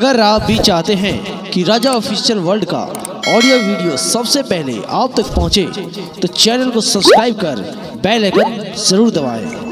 अगर आप भी चाहते हैं कि राजा ऑफिशियल वर्ल्ड का ऑडियो वीडियो सबसे पहले आप तक पहुंचे, तो चैनल को सब्सक्राइब कर बेल आइकन जरूर दबाएं।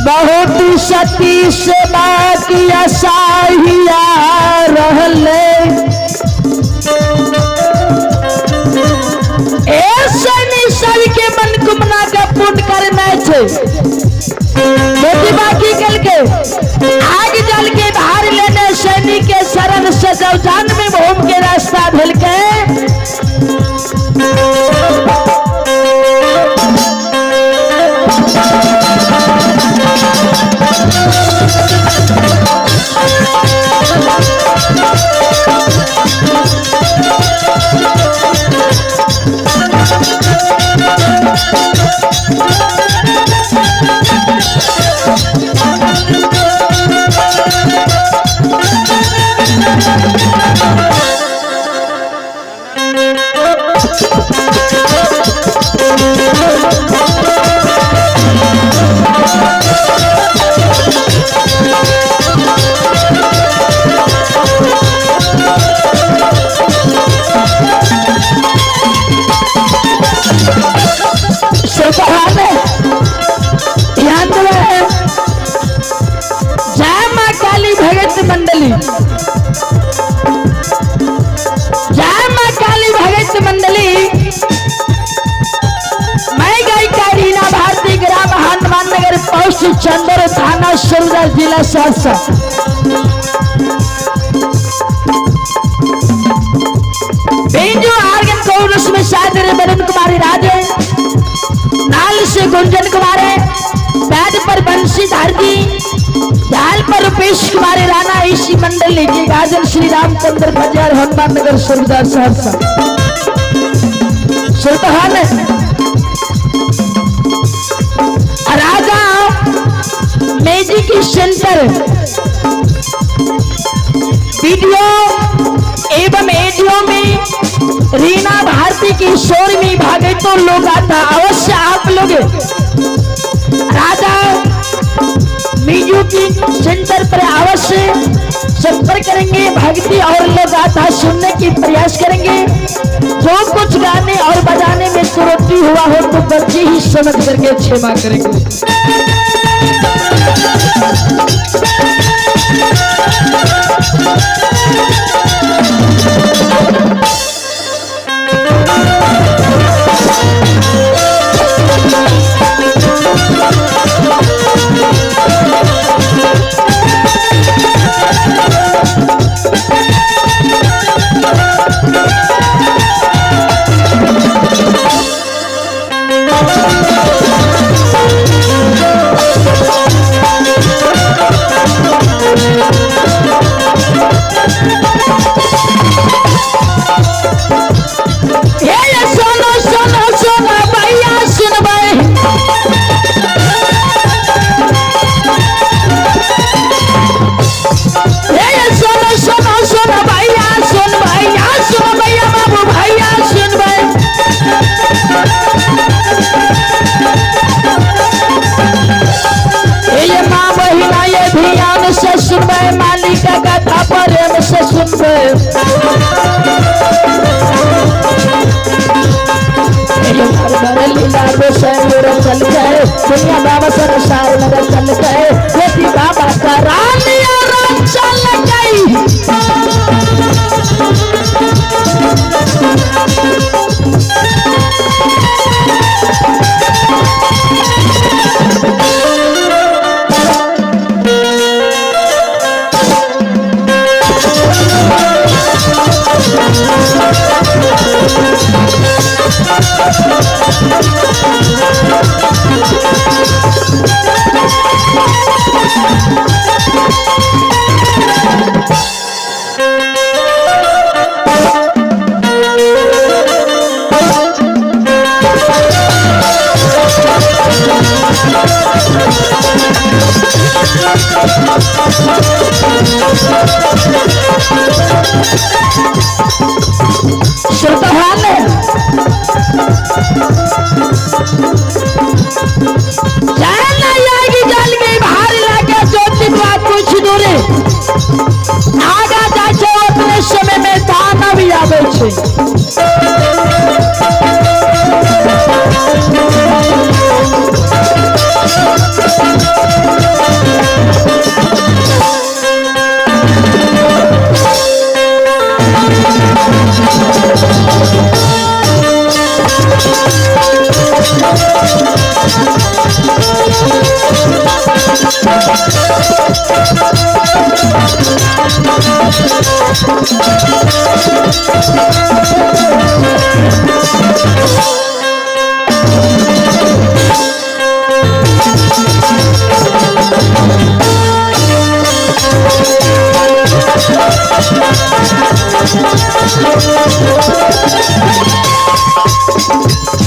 बहुत सती सेवा किया साहिया रहले ऐसे सबके मन को मना के पूर्ण करना छे। बेटी बाकी कल के आग जल के बाहर लेने सैनिक के शरण से जान में भूम के रास्ता भेल के जय मां काली भगत मंडली, जय मां काली भगत मंडली। मैं गायिका रीना भारती, ग्राम हनुमान नगर, पोस्ट चंदर, थाना सरगुजा, जिला सहरसा। बेंजो आर्गन कोरस में सादर बरन कुमारी राजे, नाल से गुंजन कुमार है, पैड पर बंसी धारजी, झाल पर रुपेश कुमार राणा। इसी मंडली के गाजन श्री रामचंद्र बाजार, Hanuman Nagar, Surguja, Saharsa. Sultan Raja magic centre video एवं एडियो में रीना भारती की शोर में भागे तो लोग आता अवश्य आप लोग राजा म्यूजिक सेंटर पर अवश्य संपर्क करेंगे। भक्ति और लोग आता सुनने की प्रयास करेंगे। जो कुछ गाने और बजाने में त्रुटि हुआ हो तो बच्चे ही समझ करके क्षमा करेंगे। मालिका कथा प्रेम से सुनबे, लीला चल गए दुनिया बाबा संसार में चल गए, यदि बाबा का रानी चल गई। श्रोताहान जाना यागी जल के बाहर लाके ज्योति बाबा कुछ दूरी आगा जाइ छै, उतने समय में दाना भी आबै छै।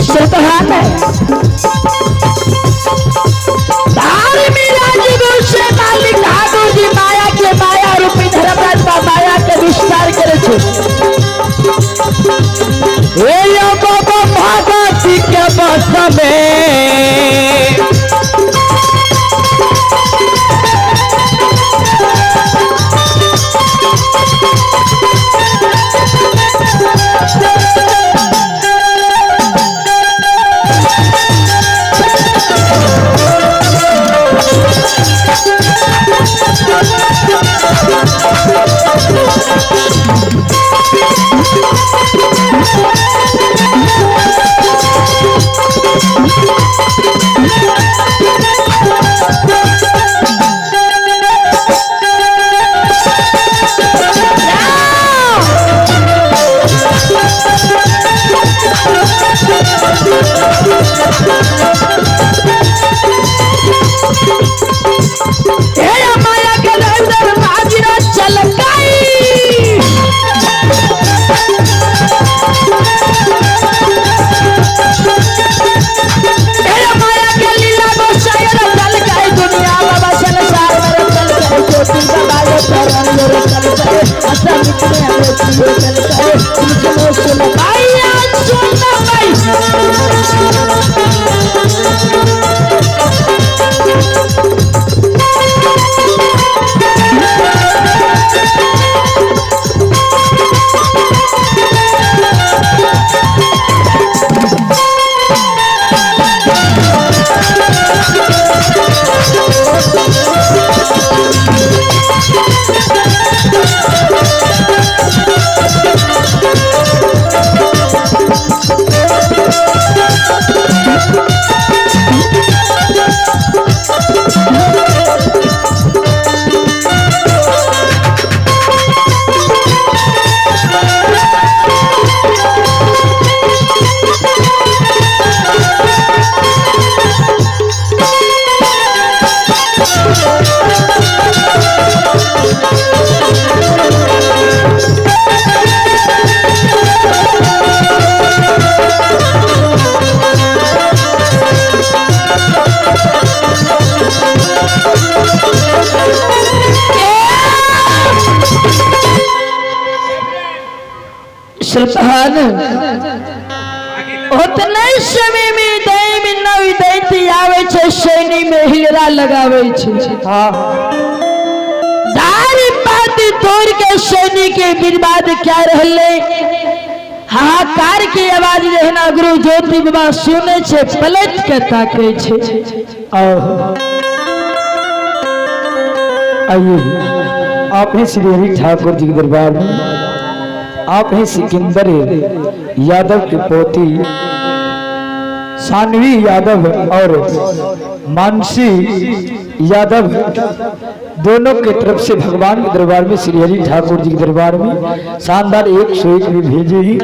श्रोताहान से मालिक ठाकुर जी माया के माया रूपी धर्मराज बा माया के विस्तार करे छे। ए यो बाबा भगवती के बस में हे माया के अंदर माजरा चलकाई हे माया के लीला गोसाई रे चलकाई दुनिया बाबा संसार में चलकाई ज्योति बाबा ये चरण रे चलकाई असा मित्र हमें चलकाई तुम सुनो सुनो भाई सुनो भाई। श्रोताहान उतने समय में दै में नवी दैती आवे छे, सैनी में हिलरा लगावे छे। दारी पाती तोड़ के सैनी के बर्बाद क्या रहले, हाहाकार के आवाज रहना गुरु ज्योति बाबा सुने छे, पलट के ताके छे। आइए आप हैं श्री हरि ठाकुर जी के दरबार में। आप हैं सिकंदर यादव की पोती सानवी यादव और मानसी यादव दोनों के तरफ से भगवान के दरबार में श्री हरि ठाकुर जी के दरबार में शानदार 101 भी भेजे ही।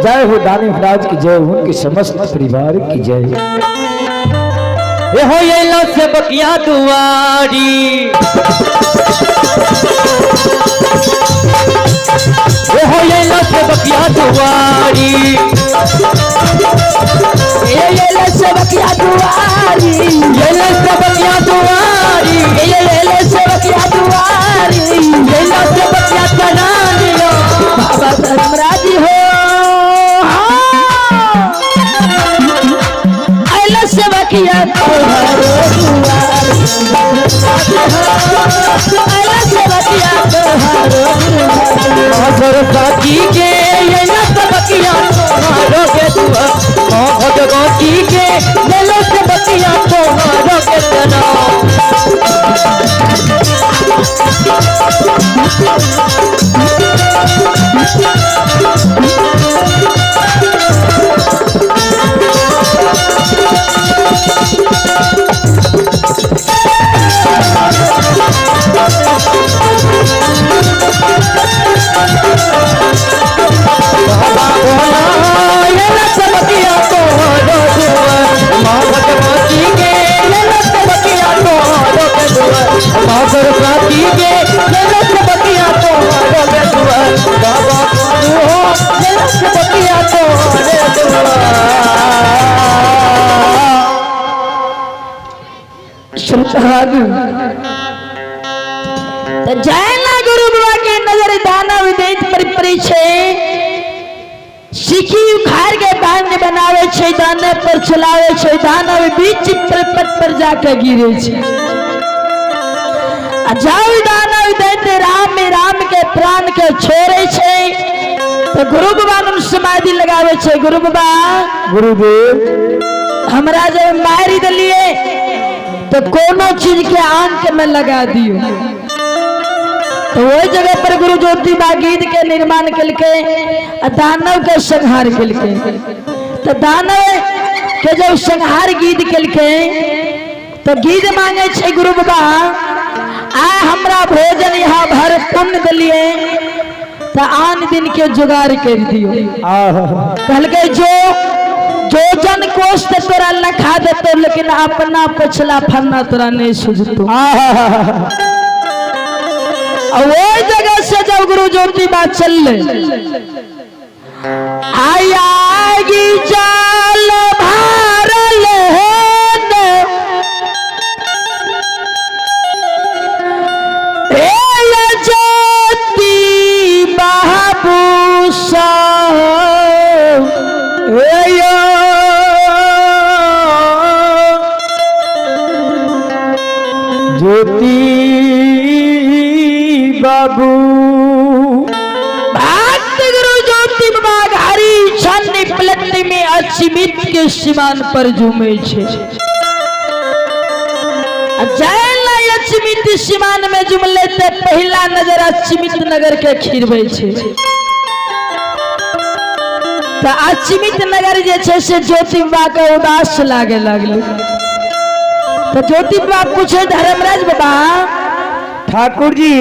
जय हो दानी महाराज की जय हो, उनके समस्त परिवार की जय हो। ये हो ये लो से बकिया दुआरी, ये हो ये लो से बकिया दुआरी, ये लो से बकिया दुआरी, ये लो से बकिया दुआरी। एलो सेवकिया दुआरी, एलो सेवकिया चरानियो। बाबा धर्मराज हो, एलो सेवकिया तोहरो दुआरी, एलो सेवकिया तोहरो दुआरी। सरस्वती के एलो सेवकिया तोहरो के दुआर, माँ भगवती के एलो सेवकिया तोहरो के चरण। बाबा बोला एलो सेवकिया तोहरो दुआर, माँ भगवती के एलो सेवकिया तोहरो के दुआर, माँ सरस्वती के एलो सेवकिया तोहरो के दुआर, बाबा बोलो एलो सेवकिया तोहरो दुआर। तो जैना गुरु बाबा के नजर दानव दैत पर पड़ै छै, सिखी उखाड़ के बांध बनावे छै, दानव पर चलावे छै, दानव बीच पर्वत पर जाके गिरे छै। आ जाउ दानव दैत राम राम के प्राण के छोड़े छै तो गुरु बाबा नम समाधि लगावे छै। गुरु बाबा गुरुदेव हमरा जब मारि दिलिए तो कोनो चीज के आंख में लगा दियो। तो वही जगह पर गुरु ज्योति बागीद के निर्माण कलके आ दानव के संहार कलके। तो दानव के जब संहार गीत कलके तो गीत मांगे छे गुरु बाबा, आ हमरा भोजन यहाँ भर पुण्य दिलिए तो आन दिन के जुगाड़ कर दियो। आहा कहलके जो जो जन कोष ते तोरा लखा देतो लेकिन अपना पछला फन्ना तोरा नहीं सुझतो। आहा और वही जगह से जब गुरु ज्योति बात चल ले आयागी जाल भारल है ज्योति बाबू साहब ज्योति बाबू भक्त गुरु ज्योति बाबा हरी छन्न पलट में असीमित के सीमान पर झूमे छे। जैन असीमित सीमान में झुमले ते पहला नजर असीमित नगर के खिरबै छे। तो असीमित नगर जे छे से ज्योति बाबा के उदास लागे लागले। तो ज्योति बाबा पूछे धर्मराज बाबा ठाकुर जी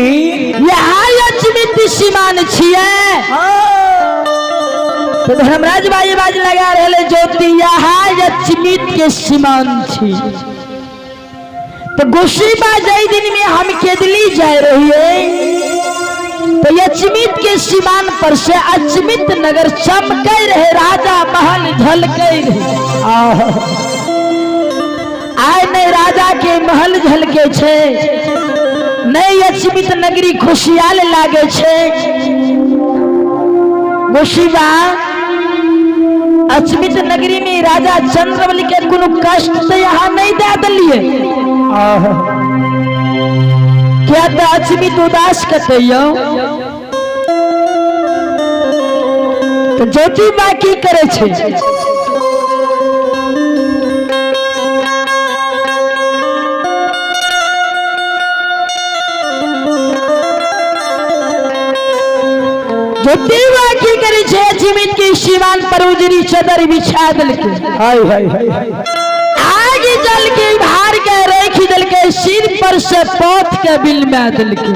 यहाँ असीमित सीमान छिए। तो धर्मराज बाजी बाज लगा रहे ज्योति यहाँ असीमित के सीमान छी। तो गुस्सी जई दिन में हम केदली जाए रहिए तो अचमित के सीमान पर से अचमित नगर चमक रहे, राजा महल झलक रहे। आय नहीं राजा के महल झलके छे, नहीं अचमित नगरी खुशियाल लागे छे। मुसीबा अचमित नगरी में राजा चंद्रबली के कोनो कष्ट तो यहाँ नहीं दे दिलिए। क्या तो अचमित उदास कतैयो। तो ज्योति बा की करे छे ज्योति बा की करे छे अचमित के सीमान पर उजरी चदर बिछा दिलके, हाय हाय हाय आग जल के भार के रेखी दिल के सिर पर से पोत के बिल में दिलके,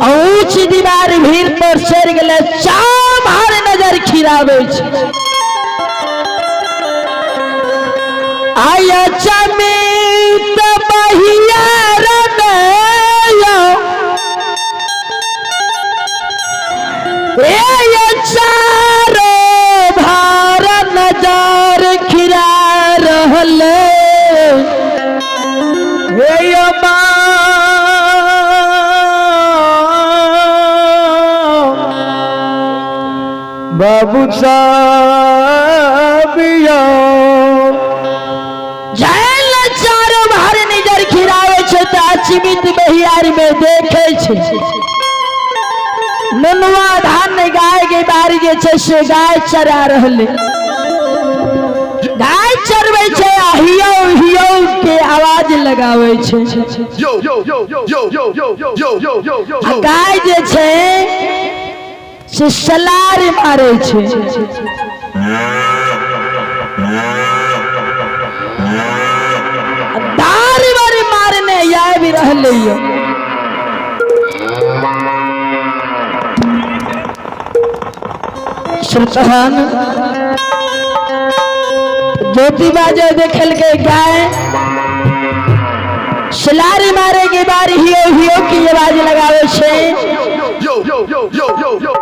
ऊंच दीवार भीड़ पर चढ़ गए चार नजर खिरावे छे। आया चमित बहिया रनयो ए चारो भार नजर खिरा रहले। हे अम्मा बाबू साहब यौ। जैल चारो भार नजर खिरावे छै तऽ अचमित बहियार में देखे छै। नुनुआ धान गाय के बारी जे छै से गाय चरा रहले, गाय चरबै छै आ हियो हियो के आवाज लगाबै छै। Yo, yo, yo, yo, yo, yo, yo, yo, yo, yo, आ yo. गाय जे छै से सलार मारै छै। दार बार मारने आबि रहले यौ। सुल्तान ज्योति बाजे देखलकै गाय सलारी मारे के बार हियो हियो की आवाज लगावे छै। Yo, yo, yo, yo, yo, yo.